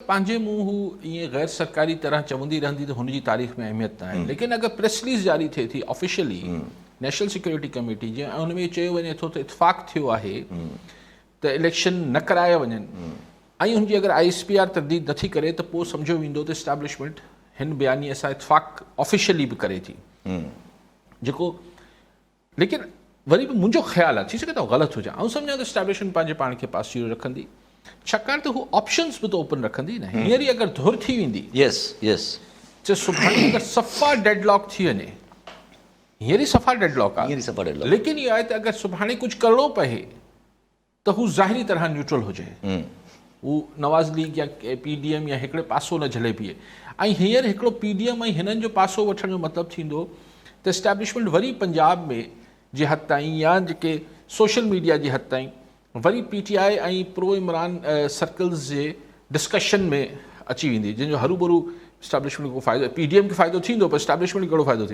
پنهنجي منهن هو ائين غير سرڪاري طرح چوندي رهندي ته هن جي تاريخ ۾ اهميت ناهي، ليڪن اگر پريس رليز جاري ٿئي ٿي آفيشلي نيشنل سيڪيورٽي ڪميٽي جي ۽ ان ۾ چيو وڃي ٿو ته اتفاق ٿيو آهي ته اليڪشن نه ڪرايا وڃن ۽ ان جي اگر I S P R ترديد نٿي ڪري ته پوء سمجهيو ويندو ته اسٽيبلشمينٽ هن بيانيي سان اتفاق آفيشلي به ڪري ٿي، جيڪو ليڪن وري به منهنجو خيال آهي، ٿي سگهي ٿو آئون غلط هجان، آئون سمجهان ٿو اسٽيبلشمينٽ پنهنجي پاڻ کي پاسيرو رکندي، ڇاڪاڻ ته هو آپشنز به ته اوپن رکندي نه. هينئر ئي اگر ڌر ٿي ويندي يس يس ته سڀاڻي اگر صفا ڊيڊ لاڪ ٿي وڃي، هينئر ئي صفا ڊيڊ لاڪ آهي، هينئر ئي صفا ڊيڊ لاڪ، ليڪن اهو آهي ته اگر سڀاڻي ڪجهه ڪرڻو پئي ته هو ظاهري طرح نيوٽرل هجي، هو نواز ليگ يا پي ڊي ايم يا هڪڙي پاسو نه جهلي بيهي. ۽ هينئر هڪڙو پي ڊي ايم ۽ هنن جو پاسو وٺڻ جو مطلب ٿيندو ته اسٽيبلشمينٽ وري پنجاب ۾ جي حد تائين يا جيڪي سوشل ميڊيا جي حد تائين وري P T I ۽ pro Imran circles جي ڊسڪشن ۾ اچي ويندي، جنهن جو هروڀرو اسٽيبلشمينٽ کي ڪو فائدو، پي ڊي ايم کي فائدو ٿيندو پر اسٽيبلشمينٽ کي ڪهڙو فائدو ٿيندو؟